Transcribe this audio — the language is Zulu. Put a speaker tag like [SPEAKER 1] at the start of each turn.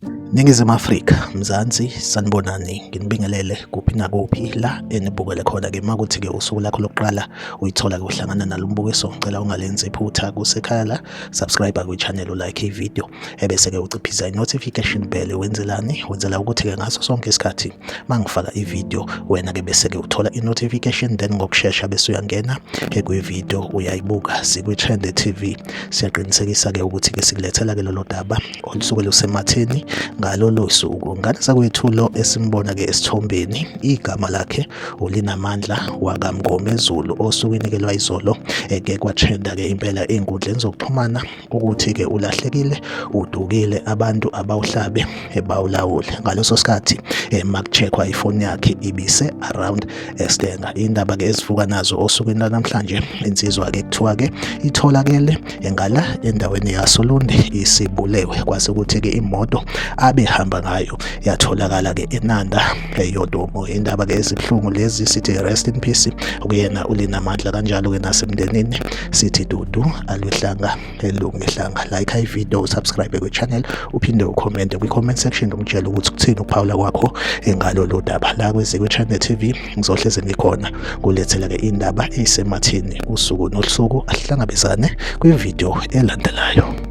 [SPEAKER 1] Ningizimu Afrika, Mzansi, sanibonani, nginibingelele kuphi nakuphi la enibukele khona-ke. Uma kuthi-ke usuku lakho lokuqala uyithola-ke uhlangana nalo mbukiso, ngicela ungalenzi iphutha kusekhaya la, subscribe kwi-channel, ulike i-video, ebese-ke uciphiza i-notification bell. Wenzelani? Wenzela ukuthi-ke ngaso sonke isikhathi uma ngifaka i-video, wena-ke bese-ke uthola i-notification, then ngokushesha bese uyangena kwi-video uyayibuka. Sikwi-Trend TV, siyaqinisekisa-ke ukuthi-ke sikulethela-ke lolo daba olusuke lusematheni ngalolo suku. Ngane zakwethu, lo esimbona-ke esithombeni igama lakhe uLinamandla wakaMngomezulu, osukwini-ke lwayizolo eke kwatrenda-ke impela ey'nkundleni zokuxhumana ukuthi-ke ulahlekile, udukile, abantu abawuhlabe bawulawule. Ngaleso sikhathi makucheckwa ifoni yakhe ibise around eStanger. Indaba-ke esivuka nazo osukwini lwanamhlanje, insizwa-ke kuthiwa-ke itholakele ngala endaweni yasoLundi isibulewe, kwase kuthi-ke imoto abehamba ngayo yatholakala-ke eNanda eyodumo. Indaba-ke ezibuhlungu lezi, sithi rest in peace kuyena uLinamandla, kanjalo-ke nasemndenini sithi dudu alwehlanga elungehlanga. Like i-video, usubscribe kwi-channel, uphinde ucommente kwi-comment section, ungitshele ukuthi kuthini ukuphawula kwakho ngalolu daba. La kwezikwi-Channel TV ngizohleze ngikhona kulethela-ke indaba ey'sematheni usuku nosuku. Ahlangabezane kwividiyo elandelayo.